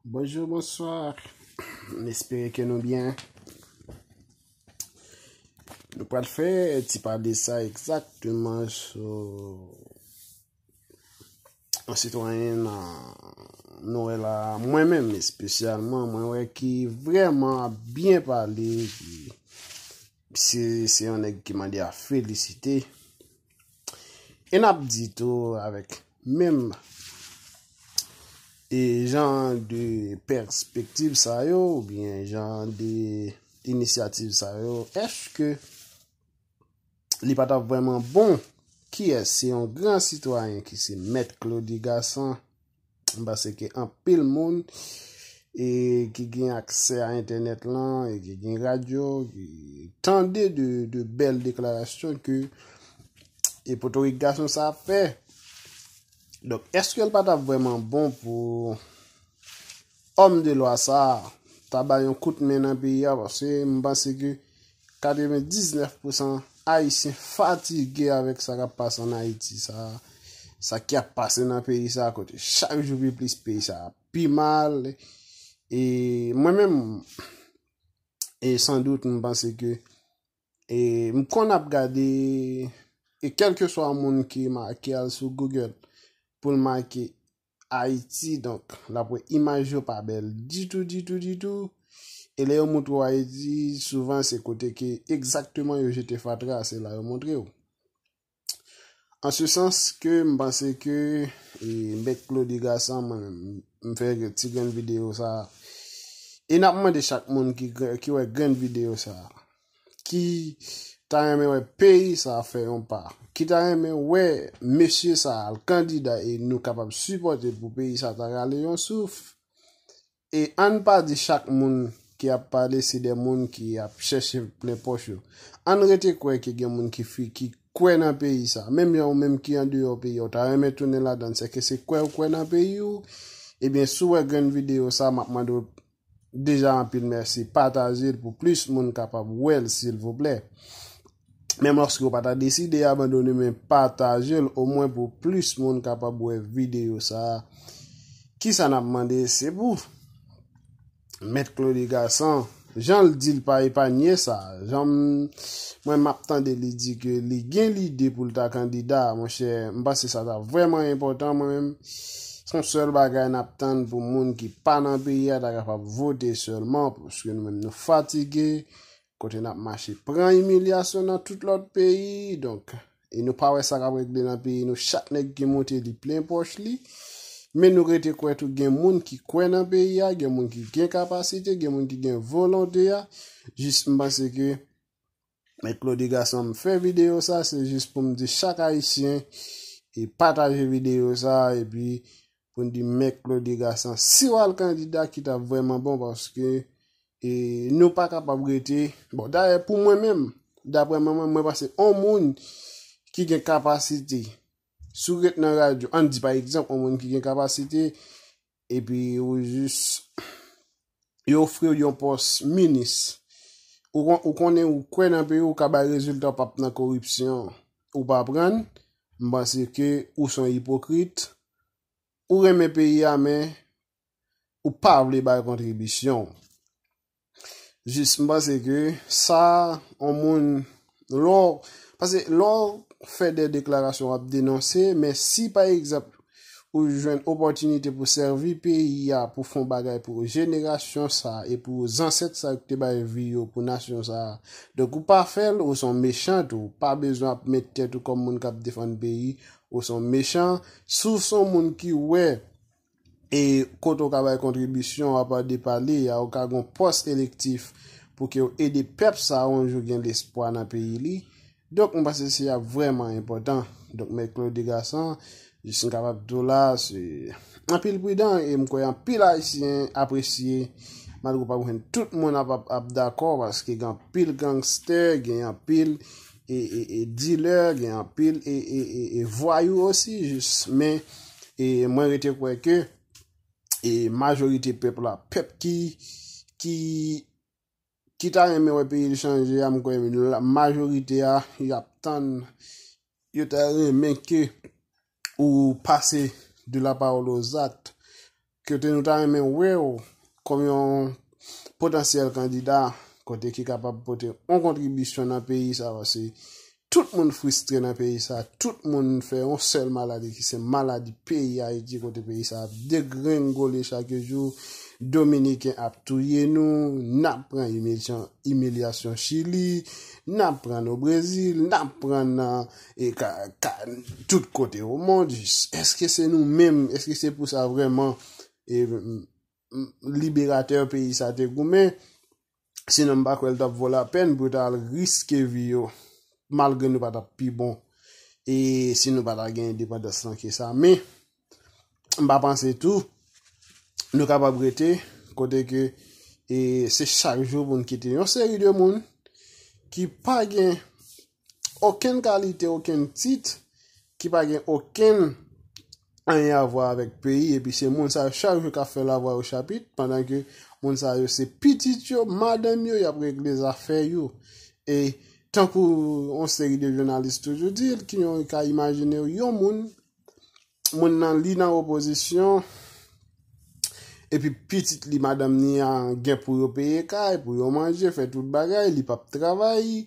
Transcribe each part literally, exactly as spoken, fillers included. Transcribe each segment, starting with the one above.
Bonjou, bonswa. M espere ke nou byen. Nou pral fè ti pale sa egzakteman sou yon sitwayen nan nou wè la, mwen menm espesyalman, mwen wè ki vrèman ap byen pale, ki se, se yon nèg ki mande a felisite. E n ap di tou avèk menm e jan de pèspektiv sa yo, oubyen jan de inisyativ sa yo, èske li pa t ap vrèman bon? Kiyès? Se yon gran sitwayen ki se Mèt Claudy Gasan. M panse ke anpil moun e ki gen aksè a entènèt lan, e ki gen radyo, ki tande de, de bèl deklarasyon ke e Potorik Gason sa ap fè. Donk, èske l pa t ap vrèman bon pou òm de lwa sa a ta bay yon kout men nan peyi a? Paske m panse ke katrevendiznèf pousan Ayisyen fatige avèk sa k ap pase ann Ayiti sa, sa ki ap pase nan peyi sa, kote chak jou pi plis peyi sa ap pi mal. E mwen menm, e sandout, m panse ke, e m konn ap gade, e kèlkeswa moun ki make al sou Google pou l make Ayiti, donk, l ap wè imaj yo pa bèl ditou, ditou, ditou. E lè yo montre w Ayiti, souvan se kote ke egzakteman yo jete fatra, se la yo montre w. An se sans ke m panse ke, e, Mèt Claudy Gasan, mwen menm, m fè ti grenn videyo sa a. E n ap mande chak moun ki, ki wè grenn videyo sa a, ki ta renmen wè peyi sa a fè yon pa, ki ta renmen wè mesye sa a al kandida e nou kapab sipòte l pou peyi sa a ta rale yon souf. E ann pa di chak moun ki ap pale se de moun ki ap chèche plen pòch yo. Ann rete kwè ke gen moun ki fi, ki kwè nan peyi sa. Menm jan ou menm ki andeyò peyi a, ou ta renmen tounen ladan l, sèke se kwè ou kwè nan peyi ou. Ebyen, si w wè grenn videyo sa, m ap mande w deja anpil mèsi. Pataje l pou plis moun kapab wè l, silvouplè. Menm lòske w pa ta deside abandone, men pataje l omwen pou plis moun kapab wè videyo sa a. Kisa n ap mande? Se pou Mèt Claudy Gasan, jan l di l pa epanye sa, jan m, mwen m ap tande li di ke li gen lide pou l ta kandida, monchè, m panse sa ta vrèman enpòtan, mwen menm. Se yon sèl bagay n ap tann pou moun ki pa nan peyi a ta kapab vote sèlman, paske nou menm nou fatige, kote n ap mache pran imilyasyon nan tout lòt peyi, donk, e nou pa wè sa k ap regle nan peyi nou, chak nèg ki monte li plen pòch li, men nou rete kwè tou gen moun ki kwè nan peyi a, gen moun ki gen kapasite, gen moun ki gen volonte a, jis m panse ke Mèt Claudy Gasan, m fè videyo sa, se jis pou m di chak Ayisyen, e pataje videyo sa, epi pou n di Mèt Claudy Gasan, si w al kandida, ki t ap vrèman bon, paske, e, nou pa kapab rete. Bon, dayè, pou mwen menm, daprè mwen, mwen, mwen panse on moun ki gen kapasite, si w ret nan radyo, ann di pa egzanp, on moun ki gen kapasite, epi ou jis yo ofri w yon pòs minis. Ou, kon- ou konnen ou kwè nan peyi, ou ka bay rezilta, w p ap nan koripsyon. Ou pa pran l, m panse ke ou se yon ipokrit. Ou renmen peyi a, men ou pa vle bay kontribisyon. Jis, m panse ke sa, on moun, lè w, paske lè w fè de deklarasyon, w ap denonse, men si, pa egzanp, ou jwenn opòtinite pou sèvi peyi a, pou fè yon bagay pou jenerasyon sa a, e pou zansèt sa yo ki te bay vi yo pou nasyon sa a. Donk, ou pa fè l, ou se yon mechan, ou pa bezwen ap met tèt ou kòm moun k ap defann peyi, ou se yon mechan. Si w se yon moun ki wè, e kote w ka bay kontribisyon, apa de pale a, ou ka gen yon pòs elektif pou ke w ede pèp sa a, yon jou gen lespwa nan peyi li. Donk, m panse se ap vrèman enpòtan. Donk, Mèt Claudy Gasan, jis m kapab di w la, se anpil pridan, e m kwè anpil Ayisyen apresye, malgre w p ap jwenn tout moun ap, ap, ap dakò, paske gen anpil gangstè, gen anpil e, e, e dilè, gen anpil e, e, e, e vwayou osi, jis, men, e mwen rete kwè ke, e majorite pèp la, pèp ki, ki, ki ta renmen wè peyi l chanje a, m kwè la, majorite a, y ap tann, yo ta renmen ke ou pase de la parole aux actes. kote nou ta renmen wè w kòm yon potansyèl kandida, kote ki kapab pote yon kontribisyon nan peyi sa, paske tout moun fristre nan peyi sa, tout moun fè yon sèl maladi ki se maladi peyi Ayiti, kote peyi sa ap degrengole chak jou, Dominiken ap touye nou, n ap pran imilyasyon, imilyasyon Chili, n ap pran o Brezil, n ap pran nan e ka, ka, tout kote o mond. Èske se nou menm? Èske se pou sa vrèman e, m- liberatè peyi sa te goumen, sinon m pa kwè l t ap vo lapèn pou yo ta al riske vi yo, malgre nou pa t ap pi bon, e si nou pa ta gen endepandans lan ke sa. Men, m pa panse tou, nou kapab rete kote ke e se chak jou pou n kite yon seri de moun ki pa gen okenn kalite, okenn tit, ki pa gen okenn anyen a vwa avèk peyi, epi se moun sa yo chak jou k ap fè lavwa yo chapit, pandan ke moun sa yo se pitit yo, madanm yo, y ap regle zafè yo. E tankou yon seri de jounalis toujou di l, ki yon ka imajine w, yon moun, moun nan li nan opozisyon, epi pitit li, madanm ni a gen pou yo peye kay, pou yo manje, fè tout bagay, li p ap travay,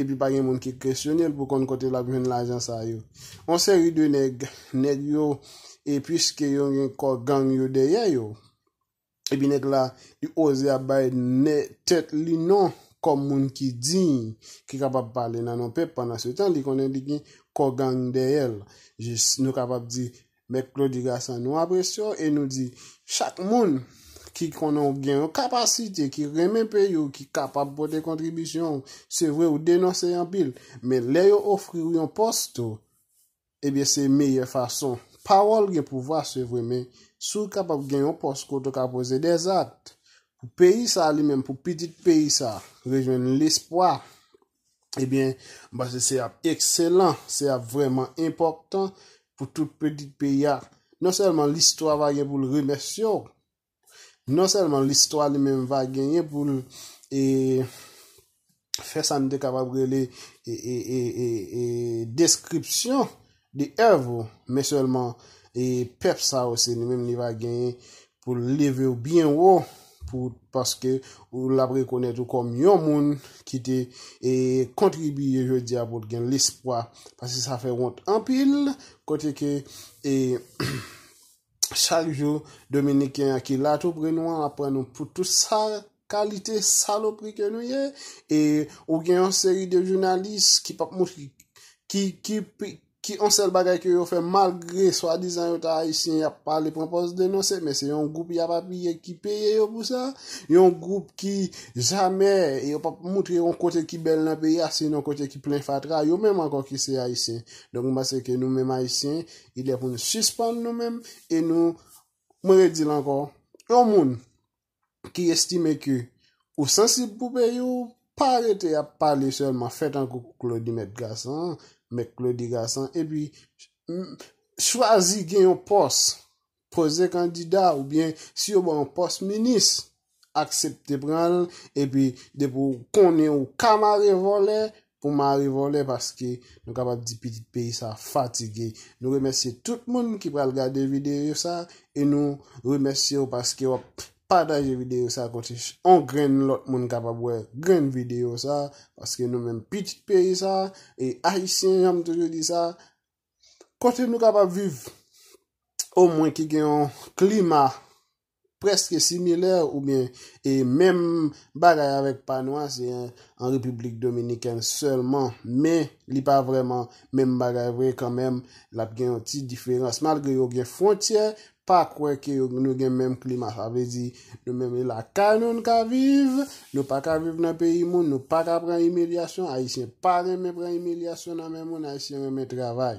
epi pa gen moun ki kesyone l pou konn kote l ap jwenn lajan sa yo. Yon seri de nèg, nèg yo, e piske yo gen kò gang yo dèyè yo, epi nèg la, li oze ap bay nè- tèt li non kòm moun ki diy, ki kapab pale nan non pèp, pandan se tan, li konnen li gen kò gang dèyè l. Jis, nou kapab di, Mèt Claudy Gassant, nou apresye w e nou di, chak moun ki konnen w gen yon kapasite, ki renmen peyi w, ki kapab pote kontribisyon w, se vre, ou denonse anpil, men lè yo ofri w yon pòs tou, ebyen, se meyè fason. Pawòl gen pouvwa, se vre, men si w kapab gen yon pòs kote w ka poze dèzak pou peyi sa li menm, pou pitit peyi sa, rejwenn lespwa, ebyen, m panse se ap ekselan, se ap vrèman enpòtan pou tout pitit peyi a. Non sèlman listwa va gen pou l remèsye w, non sèlman listwa li menm va genyen pou l e, fè sa n te kapab rele e, e, e, e, e, deskripsyon de èv ou, men sèlman e, pèp sa yo se li menm li va genyen pou l leve w byen wo, pou, paske ou l ap rekonèt ou kòm yon moun ki te e, kontribye jodi a pou l gen lespwa, paske sa fè wont anpil, kote ke e, chak jou, Dominiken an ki la tou pre nou an ap pran nou pou tout sa kalite salopri ke nou ye, e ou gen yon seri de jounalis ki p ap moutre, ki, ki, ki yon sèl bagay ke yo fè, malgre swadizan yo ta ayisyen, y ap pale, pran pòz denonse, men se yon gwoup y ap apiye ki peye yo pou sa, yon gwoup ki jamè, yo p ap moutre yon kote ki bèl nan peyi a, sinon kote ki plen fatra, yo menm ankò ki se ayisyen. Donk, m panse ke nou menm ayisyen, li lè pou nou sispann nou menm, e nou, mwen redi l ankò, yon moun ki estime ke ou sansib pou peyi w, pa rete ap pale sèlman, fè tankou Claudy Mèt Gassant, Mèt Claudy Gassant, epi m- chwazi gen yon pòs, poze kandida, oubyen si yo ba w yon pòs minis, aksepte pran l, epi depi w konnen ou ka mare vòlè, pou mare vòlè, paske nou kapab di pitit peyi sa fatige. Nou remèsye tout moun ki pral gade videyo sa, e nou remèsye w paske w ap pataje videyo sa kote ch- on grenn lòt moun kapab wè grenn videyo sa, paske nou menm pitit peyi sa, e ayisyen, jan m toujou di sa, kote nou kapab viv, omwen ki gen yon klima prèske similè oubyen e menm bagay avèk pa nou a, se an, an Repiblik Dominikèn sèlman, men li pa vrèman menm bagay vre kanmenm, l ap gen yon ti diferans. Malgre yo gen fwontyè, pa kwè ke yo, nou gen menm klima. Sa vle di, nou menm e lakay nou n ka viv, nou pa ka viv nan peyi moun, nou pa ka pran imilyasyon. Ayisyen pa renmen pran imilyasyon nan men moun, Ayisyen renmen travay.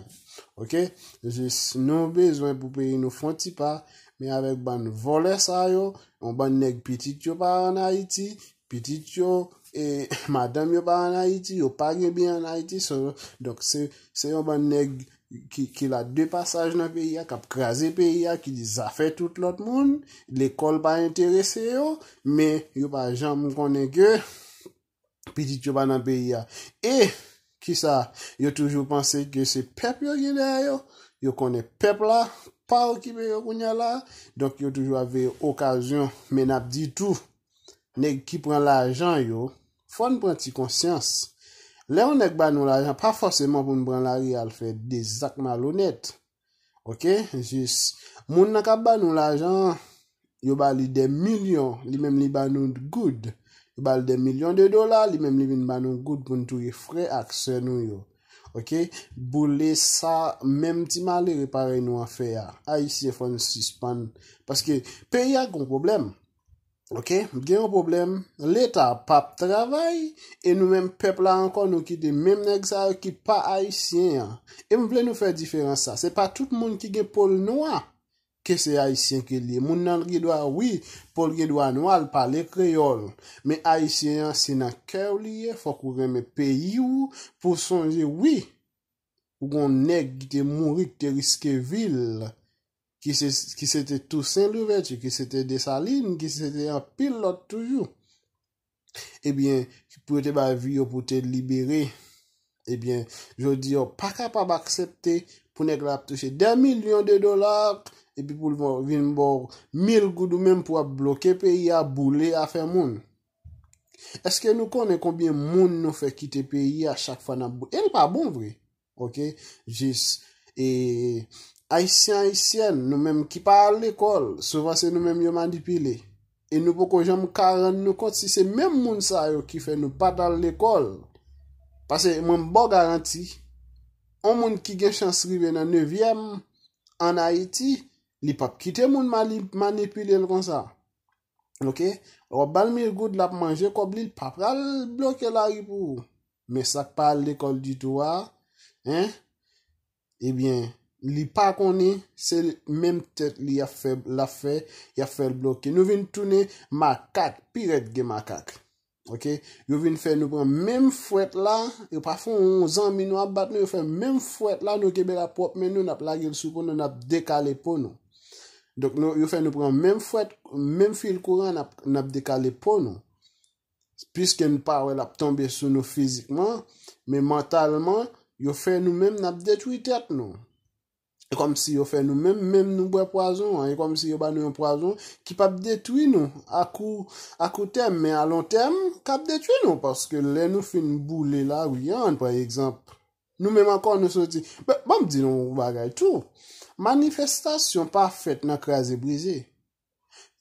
Oke? Jis nou bezwen pou peyi nou fè yon ti pa, men avèk bann vòlè sa yo, yon bann nèg pitit yo pa ann Ayiti, pitit yo, e, madanm yo pa ann Ayiti, yo pa gen byen ann Ayiti, so, donk se, se yon bann nèg ki, ki la de pasaj nan peyi a, k ap kraze peyi a, ki di zafè tout lòt moun, lekòl pa enterese yo, men yo pa janm konnen ke pitit yo pa nan peyi a. E kisa? Yo toujou panse ke se pèp yo gen dèyè yo. Yo konnen pèp la, pa okipe yo kounye a la. Donk, yo toujou ap veye okazyon. Men n ap di tou, nèg ki pran lajan yo, fò n pran ti konsyans. Lè yon nèg ba nou lajan, pa fòseman pou n pran lari al fè de zak malonèt. Oke? Jis, moun nan k ap ba nou lajan an, yo ba li dè milyon, li menm li ba nou goud. Yo ba l dè milyon de dola, li menm li vin ba nou goud pou n touye frè ak sè nou yo. Oke? Boule sa, menm ti malere parèy nou an fè a. Ayisyen, fò n sispann. Paske peyi a gon pwoblèm. Oke? Gen yon pwoblèm. Leta p ap travay, e nou menm pèp la ankò, nou kite menm nèg sa yo ki pa ayisyen an. E m vle nou fè diferans sa. Se pa tout moun ki gen po l nwa ke se ayisyen ke l ye. Moun nan gen dwa, wi, po l gen dwa nwa, l pale kreyòl. Men ayisyen an, se nan kè w li ye, fòk ou renmen peyi w, pou w sonje, wi, ou gon nèg ki te mouri, ki te riske vi l, ki se, ki se te Tousen Louvèti, ki se te Desalin, ki se te anpil lòt toujou. Ebyen, pou yo te bay vi yo pou te libere. Ebyen, jodi a, w pa kapab aksepte pou nèg la ap touche dè milyon de dola, epi pou l vin ba w mil goud ou menm pou w ap bloke peyi a, boule afè moun. Èske nou konnen konbyen moun nou fè kite peyi a chak fwa n ap boule? E l pa bon vre. Oke? Jis, e, ayisyen, ayisyèn, nou menm ki pa al lekòl, souvan se nou menm yo manipile. E nou poko janm ka rann nou kont si se menm moun sa yo ki fè nou pa t al lekòl. Paske mwen m ba w garanti, yon moun ki gen chans rive nan nevyèm ann Ayiti, li p ap kite moun mali-, manipile l konsa. Oke? W ap ba l mil goud, l ap manje kòb li, l pa pral bloke lari pou ou. Men sa k pa al lekòl ditou a, en, ebyen, li pa konnen, se menm tèt li y ap fè, l ap fè, y ap fè l bloke. Nou vin tounen makak, pi rèd gen makak. Oke? Yo vin fè nou pran menm fwèt la, yo pa fè yon zanmi nou ap bat nou, yo fè menm fwèt la, nou kenbe l ak pwòp men nou, n ap lage l sou po nou, n ap dekale po nou. Donk, nou, yo fè nou pran menm fwèt, menm fil kouran, n ap, n ap dekale po nou. Piske n pa wè l ap tonbe sou nou fizikman, men mantalman, yo fè nou menm n ap detwi tèt nou. E kòmsi yo fè nou menm, menm nou bwè pwazon an, e kòmsi yo ba nou yon pwazon ki p ap detwi nou a kou, a kou tèm, men a lon tèm, k ap detwi nou, paske lè nou fin boule lari an, pa egzanp, nou menm ankò nou soti. Ban, ban m di nou yon bagay tou. Manifestasyon pa fèt nan kraze brize.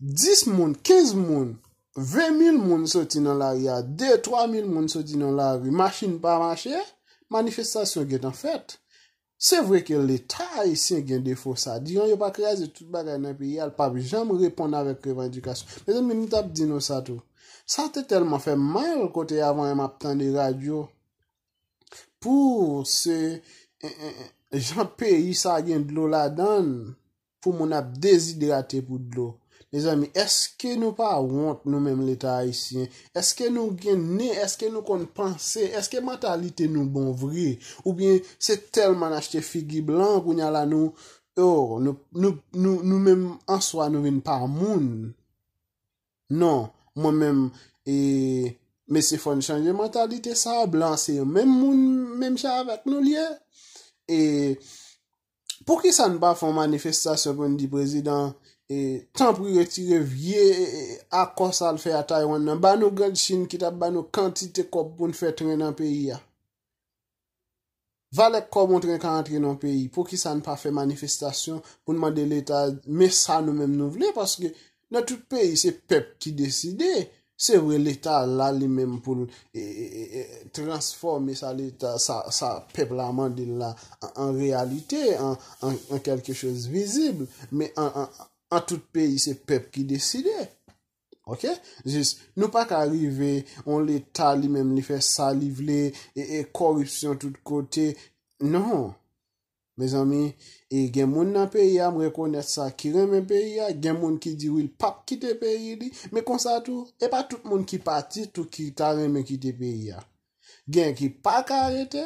Dis moun, kenz moun, ven mil moun soti nan lari a, de, twa mil moun soti nan lari, machin pa mache, manifestasyon gentan fèt. Se vre ke Leta ayisyen gen defo sa. Diran yo pa kraze tout bagay nan peyi a, l p ap janm reponn avèk revandikasyon. Mezanmi, m t ap di nou sa tou. Sa te tèlman fè m mal kote avan yè m ap tande radyo pou se, en, en, en, jan peyi sa gen dlo ladan l, pou moun ap dezidrate pou dlo. Mezanmi, èske nou pa wont nou menm Leta ayisyen? Èske nou gen nen? Èske nou konn panse? Èske mantalite nou bon vre? Oubyen se tèlman n achte figi blan, kounye a la nou, oh, nou, nou, nou, nou menm an swa nou vin pa moun? Non, mwen menm, e, mesye, fò n chanje mantalite sa, blan se menm moun, menm jan avèk nou l ye. E, poukisa n pa fè yon manifestasyon pou n di prezidan, e, tanpri retire vye, e, e, akò sa l fè a Taiwan nan, ba nou Grand Chin ki t ap ba nou kantite kòb pou n fè tren nan peyi a? Valè kòb yon tren ka antre nan yon peyi, poukisa n pa fè manifestasyon pou n mande Leta, men sa nou menm nou vle, paske nan tout peyi, se pèp ki deside. Se vre, Leta la li menm pou l, e, e, e, e, transfòme sa Leta, sa, sa pèp la mande l la an, an reyalite, an, an, an kèlke choz vizib. Men an, an, an tout peyi, se pèp ki deside. Oke? Jis, nou pa ka rive, yon Leta li menm li fè sa li vle, e, e kòripsyon tout kote. Non. Mezanmi, e gen moun nan peyi a, m rekonèt sa, ki renmen peyi a, gen moun ki di wi, l p ap kite peyi li, men konsa tou, e pa tout moun ki pati tou ki ta renmen kite peyi a. Gen ki pa ka rete,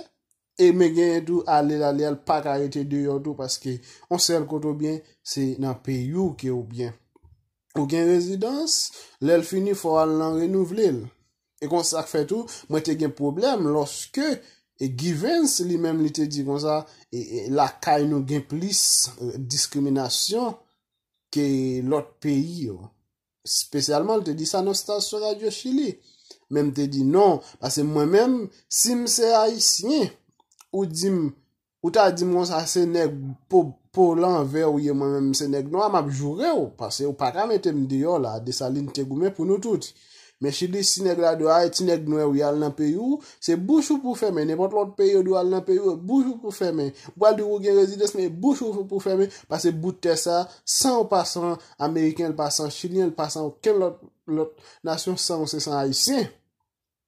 e men gen tou, ale l ale a, l pa ka rete deyò tou, paske yon sèl kote w byen, se nan peyi w ke w byen. Ou gen rezidans, lè l fini, fò w al nan renouvle l. E konsa k fè tou, mwen te gen pwoblèm lòske E Givens li menm li te di konsa, e, e lakay nou gen plis e, diskriminasyon ke lòt peyi yo. Espesyalman, l te di sa nan stasyon radyo Chili. Men m te di non, paske mwen menm, si m se Ayisyen, ou di m, ou ta di m konsa se nèg po, po lanvè ou ye, mwen menm se nèg nwa, m ap joure w, paske ou pa ka mete m deyò la, Desalin te goumen pou nou tout. Men Chili, si nèg la di w, ay, ti nèg nwè ou ye, al nan peyi w, se bouch ou pou fèmen. Nenpòt lòt peyi yo di w al nan peyi w, bouch ou pou fèmen. Ou pral di w gen rezidans, men bouch ou pou fèmen, paske bout tè sa, san w pa san Ameriken, l pa san Chilyen, l pa san okenn lòt, lòt nasyon, san w se san Ayisyen.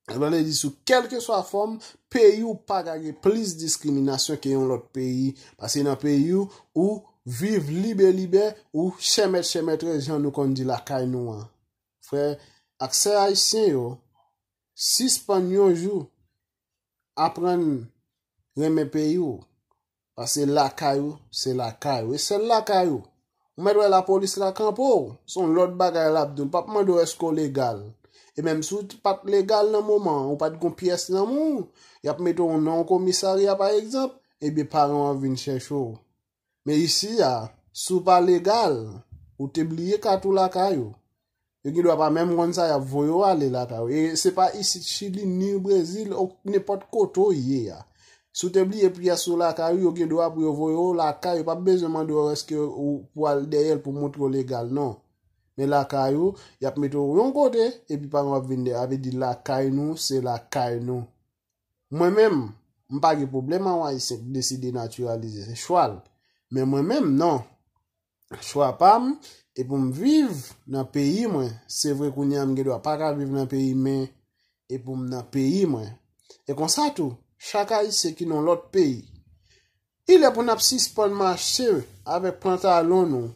Sa vle di sou kèlkeswa fòm, peyi w pa ka gen plis diskriminasyon ke yon lòt peyi, paske nan peyi w, ou viv libe libe, ou chèmèt chèmètrè, jan nou konn di lakay nou an. Frè ak sè ayisyen yo, sispann yon jou aprann renmen peyi w. Paske lakay ou, se lakay ou. E sèl lakay ou. Ou mèt wè lapolis la kanpe w. Se yon lòt bagay l ap di w. L p ap mande w èske w legal. E menm si w t-, pa t legal nan moman an, ou pa t gon pyès nan men w, y ap mete w nan yon komisarya, pa egzanp, ebyen paran w ap vin chèche w. Men isi a, si w pa legal, ou te bliye kat ou lakay ou. Yo gen dwa pa menm konn sa y ap voye w ale lakay ou. E se pa isit Chili, ni Brezil, ok, nenpòt kote w ye a. Si w te bliye pyès ou lakay ou, yo gen dwa pou yo voye w lakay, yo p ap bezwen mande w èske ou pou al dèyè l pou montre w legal, non. Men lakay ou, y ap mete w yon kote, epi paran w ap vin dèyè. Sa vle di lakay nou, se lakay nou. Mwen menm, m pa gen pwoblèm a yon Ayisyen ki deside natiralize, se chwa l. Men mwen menm, non. Chwa pa m, e pou m viv nan peyi mwen. Se vre kounye a m gen dwa pa ka viv nan peyi, men e pou m nan peyi mwen. E konsa tou, chak Ayisyen ki nan lòt peyi, li lè pou n ap sispann mache avèk pantalon nou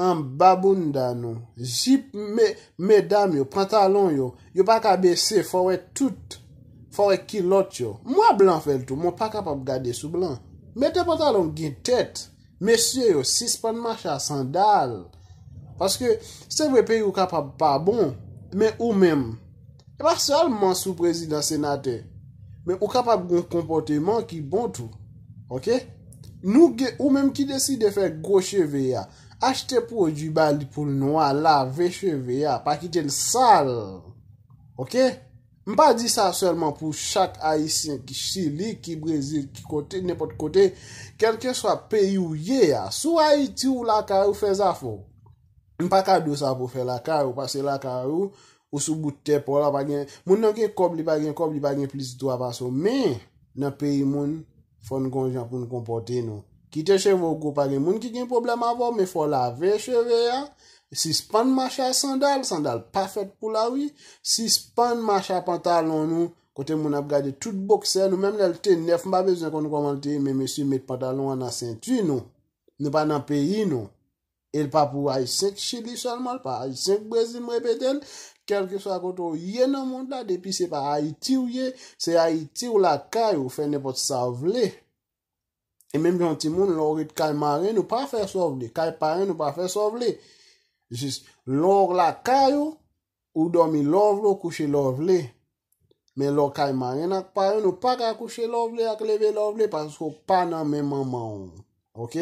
anba bounda nou, jip me-, medam yo, pantalon yo, yo pa ka bese, fò wè tout, fò wè kilòt yo. M wè blan fè l tou, men w pa kapab gade sou blan. Mete pantalon gen tèt. Mesye yo, sispann mache a sandal. Paske, se vre peyi w kapab pa bon, men ou menm, e pa sèlman si w prezidan, senatè, men ou kapab gen yon konpòteman ki bon tou. Ok? Nou gen, ou menm ki deside fè gwo cheve a, achte pwodui ba li pou l nwa, lave cheve a, pa kite l sal. Ok? M pa di sa sèlman pou chak Ayisyen ki Chili, ki Brezil, ki kote, nenpòt kote, kèlkeswa peyi w ye a. Si w Ayiti, ou lakay ou, fè zafè w. M pa ka di w sa pou w fè lakay ou, paske lakay ou, ou sou bout tè pa w la, pa gen, moun nan gen kòb, li pa gen kòb, li pa gen plis dwa pase w. Men, nan peyi moun, fò n gon jan pou n konpòte nou. Kite cheve w gwo, pa gen moun ki gen pwoblèm avè w, men fò w lave cheve a, sispann mache a sandal, sandal pa fèt pou lari, sispann mache a pantalon nou, kote moun ap gade tout boksè nou, menm lè l te nèf, m pa bezwen konn kòman l te ye, men mesye met pantalon an nan senti nou. Nou pa nan peyi nou. E l pa pou Ayisyen k Chili sèlman, l pa Ayisyen k Brezil, m repete l. Kèlkeswa kote w ye nan mond la, depi se pa Ayiti w ye, se Ayiti w lakay ou, fè nenpòt sa w vle. E menm jan yon timoun, lè w ret kay marenn ou, pa fè sa w vle. Kay parenn ou, pa fè sa w vle. Jis, lè w lakay ou, ou dòmi lè w vle, ou kouche lè w vle. Men lè w kay marenn ak parenn, ou pa ka kouche lè w vle ak leve lè w vle, paske w pa nan men manman w. Ok?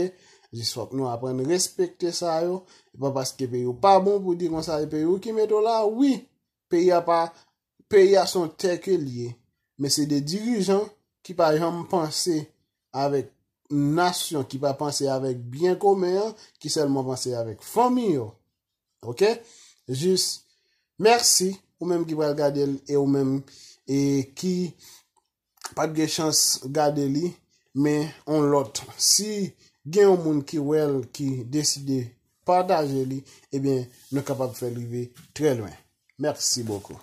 Jis fòk nou aprann respekte sa yo. E pa paske peyi w pa bon pou di konsa e peyi w ki mete w la. Wi, peyi a pa, peyi a se yon tè ke l ye. Men se de dirijan ki pa janm panse avèk nasyon, ki pa panse avèk byen komen an, ki sèlman panse avèk fanmi yo. Ok? Jis, mèsi, ou menm ki pral gade l, e ou menm, e ki pa t gen chans gade li, men on lòt. Si gen yon moun ki wè l, ki deside pataje li, ebyen, nou kapab fè l rive trè lwen. Merci beaucoup.